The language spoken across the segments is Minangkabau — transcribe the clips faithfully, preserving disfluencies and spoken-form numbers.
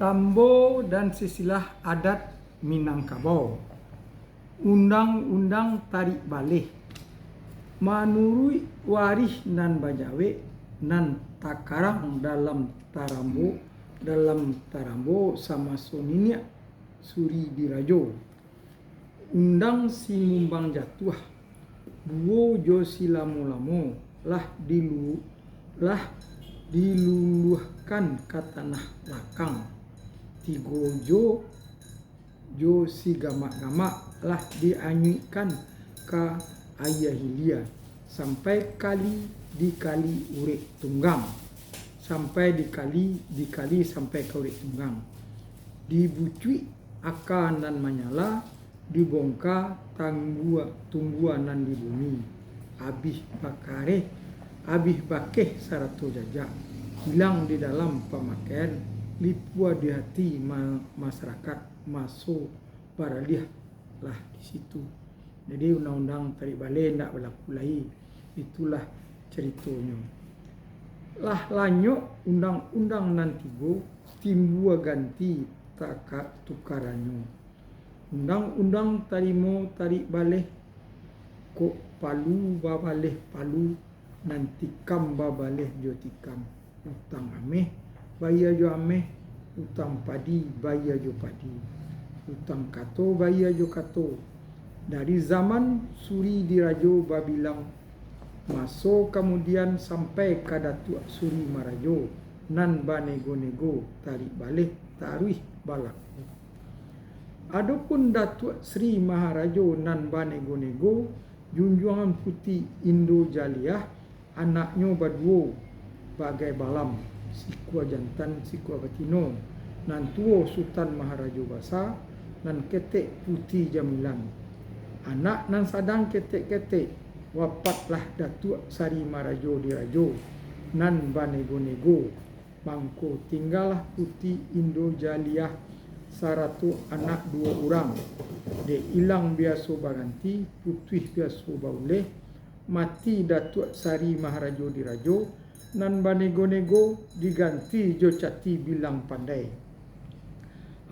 Tambo dan sisilah adat Minangkabau. Undang-undang tarik baleh. Manuruik warih nan bajawek, nan takarang dalam tarambo, dalam tarambo samaso niniak suri dirajo. Undang simumbang jatuah, duo jo silamo-lamo lah dilu-, lah diluluahkan ka tanah lakang, tigo jo, jo sigamak-gamak lah dianyuikkan ka aia hilia, sampai kali dikali urek tunggang, sampai dikali, dikali sampai ka urek tunggang. Dibucuik aka nan manyala, dibongka tanggua-, tunggua nan di bumi, abih bakareh, abih bakeh sarato jajak, ilang di dalam pamakaian, lipua di hati ma-, masarakat, maso baraliah lah di situ. Jadi, undang-undang tarik baleh indak balaku lai. Itulah caritonyo. Lah lanyok undang-undang nan tigo, timbua ganti taka-, tukarannyo. Undang-undang tarimo tarik baleh, kok palu babaleh palu, nan tikam babaleh jo tikam. Utang ameh, bayia jo ameh, utang padi, bayia jo padi, utang kato, bayia jo kato. Dari zaman suri dirajo babilang, maso kamudian sampai ka Datuak Suri Marajo nan banego-nego, tarik baleh taruih balaku. Adopun Datuak Sri Maharajo nan banego-nego, Junjuangan Puti Indo Jaliah, anaknyo baduo bagai balam, sikua jantan, sikua batino. Nan tuo Sutan Maharajo Basa, nan ketek Puti Jamilan. Anak nan sadang ketek-ketek, wapatlah Datuak Sari Marajo Dirajo, nan banego-nego. Mangko tinggalah Puti Indo Jaliah sarato anak duo urang. Dek ilang biaso baganti, putuih biaso bauleh, mati Datuak Sari Maharajo Dirajo, nan banego-nego diganti jo Cati Bilang Pandai.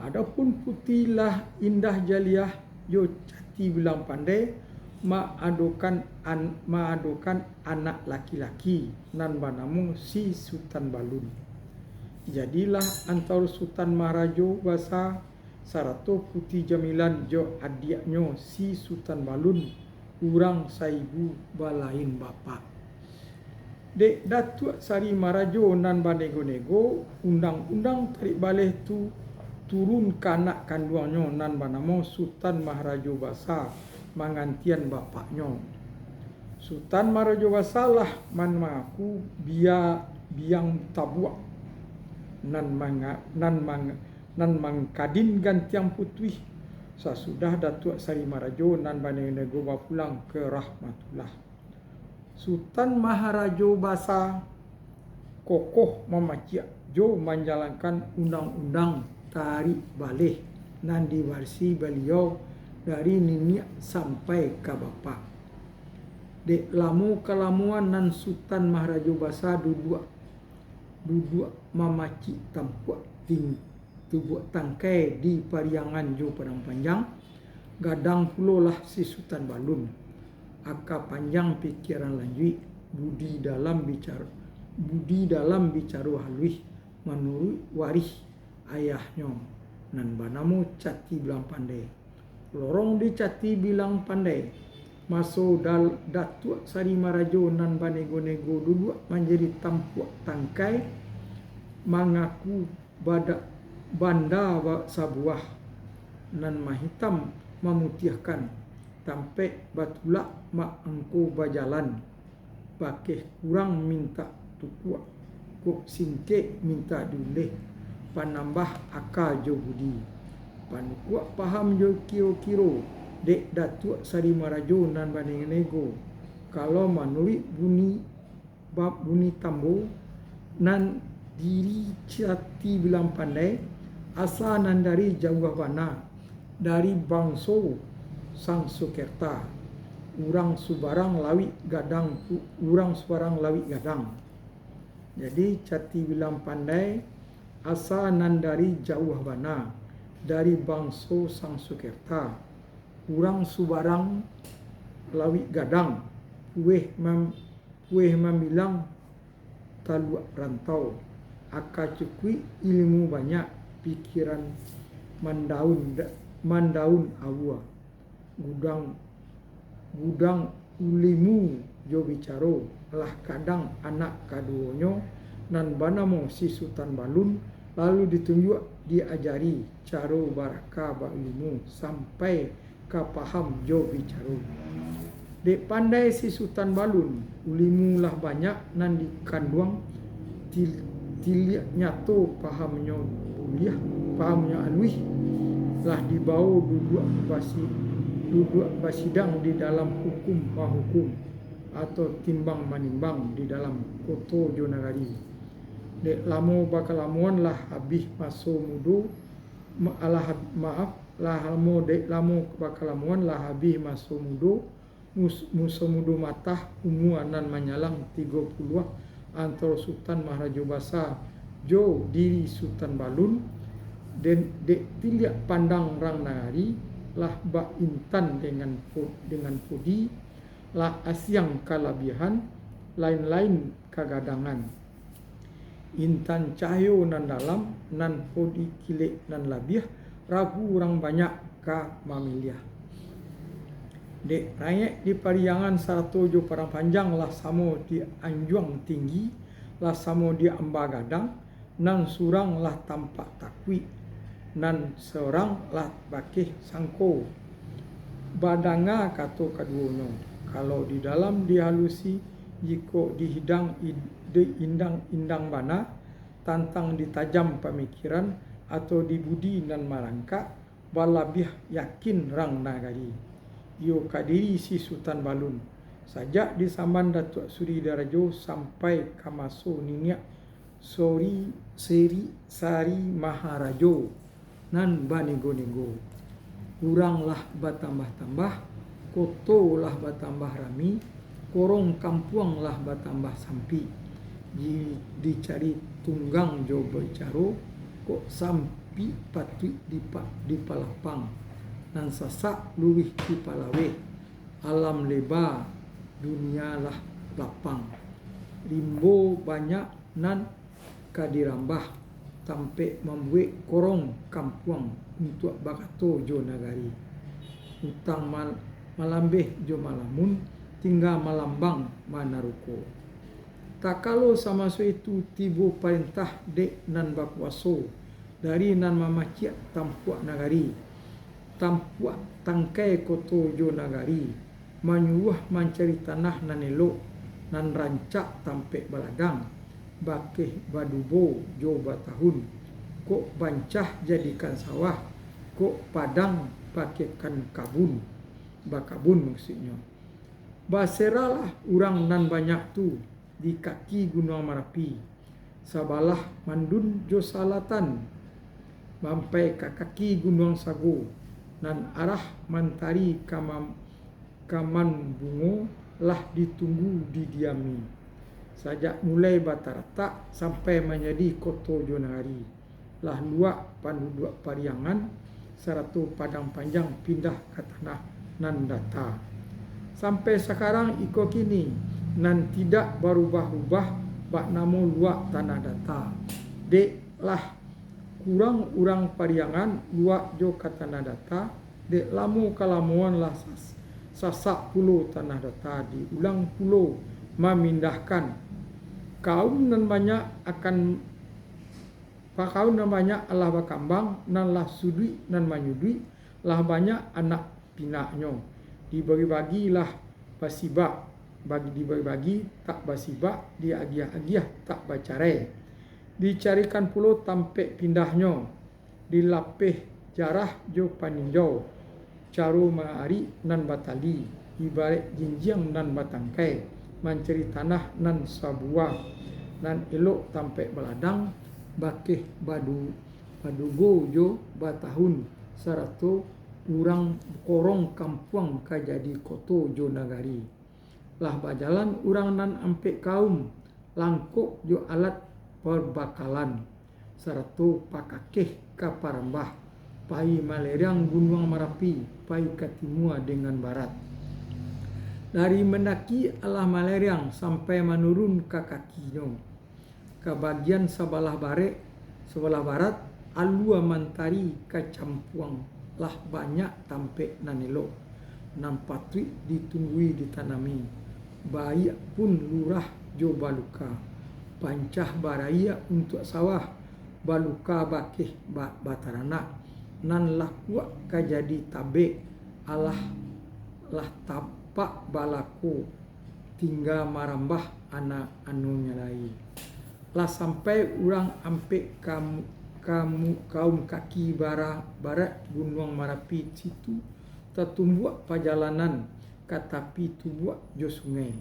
Adopun Puti lah Indah Jaliah jo Cati Bilang Pandai maadokan an-, maadokan anak laki-laki nan banamo si Sutan Balun. Jadilah antaro Sutan Maharajo Basa sarato Puti Jamilan jo adiaknyo si Sutan Balun, urang saibu balain bapak. Dek Datuak Sari Marajo nan banego-nego, undang-undang tarik baleh tu turun ka anak kanduangnyo nan banamo Sutan Maharajo Basa, mangantian bapaknyo. Sutan Maharajo Basa lah man-, mangaku bia-, biang tabuak, nan manga-, nan mang-, nan mangkadin gantiang putuih, sasudah Datuak Sari Marajo nan banego-nego bapulang ka Rahmatullah. Sutan Maharajo Basa kokoh mamaciak jo manjalankan undang-undang tarik baleh nan diwarisi baliau dari niniak sampai ka bapak. Dek lamo kalamoan nan Sutan Maharajo Basa duduak, duduak mamacik tampuak ting-, tubuak tangkai di Pariangan jo Padang Panjang, gadang pulolah si Sutan Balun. Aka panjang pikiran lanjuik, budi dalam bicar-, budi dalam bicaro haluih, manuruik warih ayahnyo, nan banamo Cati Bilang Pandai. Lorong di Cati Bilang Pandai, maso dal-, Datuak Sari Marajo nan banego-nego duduak manjadi tampuak tangkai, mangaku badak banda ba-, sabuah, nan mahitam mamutiahkan, tampek batulak mak angko bajalan, bakeh kurang mintak tukuak, kok singkek mintak diuleh, panambah aka jo budi. Panukuak paham jo kiro-kiro, dek Datuak Sari Marajo nan banego-nego. Kalau manuruik bunyi ba-, bunyi tambo, nan diri Cati Bilang Pandai, asa nan dari jauah bana, dari bangso Sangsokerta, urang subarang lawik gadang pu-, urang subarang lawik gadang. Jadi, Cati Bilang Pandai asa nan dari jauah bana, dari bangso Sang Sukerta. Urang Subarang Lawik Gadang, kueh mam-, kueh mambilang taluak rantau, aka cukuik ilmu banyak, pikiran mandaun da-, mandaun aua. Gudang, gudang ulimu jo bicaro, lah gadang anak kaduonyo, nan banamo si Sutan Balun, lalu ditunjuak diajari caro baraka baulimu sampai ka paham jo bicaro. Dek pandai si Sutan Balun, ulimu lah banyak nan dikanduang, til-, tiliak nyato pahamnyo buliah, pahamnyo aluih, lah dibawo duduak basi-, duduak basidang di dalam hukum mahukum, atau timbang manimbang di dalam koto jo nagari. Dek lamo bakalamoan lah abih maso mudo, ma-, alah, maaf, lah lamo, dek lamo bakalamoan lah abih maso mudo, mus-, muso mudo matah, umua nan manyalang tigo puluah, antaro Sutan Maharajo Basa jo diri Sutan Balun, den-, dek tiliak pandang rang nagari, lah bak intan dengan po-, dengan podi, lah asiang kalabiahan, lain-lain kagadangan. Intan cahayo nan dalam, nan podi kilek nan labiah, ragu urang banyak ka mamiliah. Dek rayek di Pariangan sarato jo Padang Panjang lah samo di anjuang tinggi, lah samo di amba gadang, nan surang lah tampak takuik, nan sorang lah bakeh sangko. Badanga kato kaduonyo, kalau di dalam dialusi, jikok dihidang id-, diindang-indang bana, tantang ditajam pamikiran atau di budi nan marangkak, balabiah yakin rang nagari. Iyo ka diri si Sutan Balun, sajak di saman Datuak Suri Darajo sampai ka maso niniak Sori, Seri, Sari Maharajo nan banigo-nigo. Urang lah batambah-tambah, koto lah batambah rami, korong kampuang lah batambah sampik. Di-, dicari tunggang jo bicaro, kok sampik patuik dipa-, dipalapang, nan sasak luruih dipalaweh. Alam leba, dunia lah lapang. Rimbo banyak nan ka dirambah, tampek mambuek korong kampuang untuak bakato jo nagari. Utang mal-, malambeh jo malamun, tingga malambang manaruko. Takalo samaso itu tibo parentah dek nan bakuaso, dari nan mamaciak tampuak nagari, tampuak tangkai koto jo nagari, manyuruah mancari tanah nan elok, nan rancak tampek baladang, bakeh badubo jo batahun, kok bancah jadikan sawah, kok padang bakehkan kabun, bakabun mukasuiknyo. Baseralah urang nan banyak tu di kaki Gunuang Marapi, sabalah mandun jo salatan, sampai ka kaki Gunuang Sago, nan arah mantari ka mam-, ka mambungo lah ditunggu didiami. Sajak mulai bataratak sampai manjadi koto jo nagari, lah luak panduduak Pariangan, sarato Padang Panjang pindah ka tanah nan data. Sampai sakarang iko kini, nan tidak barubah-ubah bak namo luak Tanah Data. Dek lah kurang urang Pariangan luak jo ka Tanah Data, dek lamo kalamoan lah sas-, sasak pulo Tanah Data, diulang pulo mamindahkan. Kaum nan banyak akan Pakaun nan banyak alah bakambang, nan lah suduik nan manyuduik, lah banyak anak pinaknyo. Dibagi-bagi lah basibak, bagi, dibagi-bagi tak basibak, diagiah-agiah tak bacarai. Dicarikan pulo tampek pindahnyo, dilapeh jarah jo paninjau. Caro maarik nan batali, ibaraik jinjiang nan batangkai, mancari tanah nan sabuah, nan elok tampek baladang, bakeh badu-, badugo jo batahun, sarato urang korong kampuang ka jadi koto jo nagari. Lah bajalan urang nan ampek kaum, langkok jo alat parbakalan. sarato pakakeh ka parambah, pai malereang Gunuang Marapi, pai ka timua dengan barat. Dari mandaki alah malereang sampai manurun ka kakinyo. Ka bagian sabalah barek, sabalah barat, alua mantari ka campuang lah banyak tampek nan elok, nan patuik ditunggui ditanami, baiak pun lurah jo baluka, pancah baraiak untuak sawah, baluka bakeh ba-, bataranak, nan lah kuak ka jadi tabek, alah lah tampak balako, tingga marambah anak anunyo lai. Lah sampai urang ampek kamu, kamu, kaum kaki bara, barat Gunuang Marapi situ, tatumbuak pajalanan ka tapi tubuak jo sungai.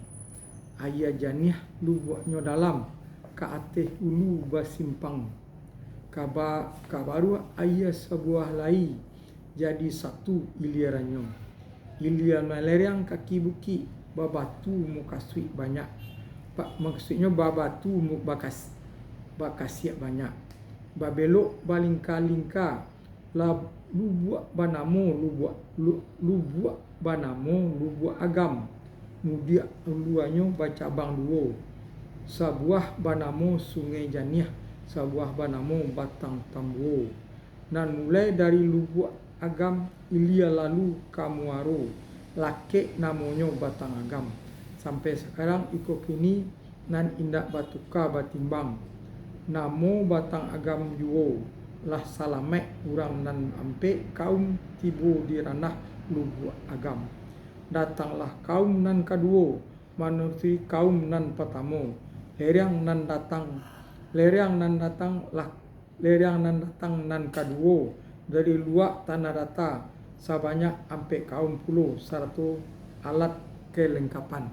Aia janiah lubuaknyo dalam, ka ateh ulu basimpang. Kaba-, kabaruah aia sabuah lai jadi satu iliarannyo. Ilia malereang kaki bukik, babatu mukasuik banyak. Pa-, maksudnyo babatu mu-, bakas-, bakasiak banyak. Babelok balingka-lingka, lah lubuak banamo lubuak, lu-, lubuak banamo Lubuak Agam. Mudiak uluanyo bacabang duo. Sabuah banamo Sungai Janiah, sabuah banamo Batang Tambuo. Nan mulai dari Lubuak Agam, ilia lalu ka muaro, lakek namonyo Batang Agam. Sampai sakarang iko kini nan indak batuka batimbang. Namo Batang Agam juo, lah salamaik urang nan ampek kaum tibo di ranah Lubuak Agam. Datanglah kaum nan kaduo, manuruti kaum nan patamo. Lereang nan datang, lereang nan datang lah, lereang nan datang nan kaduo dari luak tanah data, sabanyak ampek kaum pulo, sarato alat kalengkapan.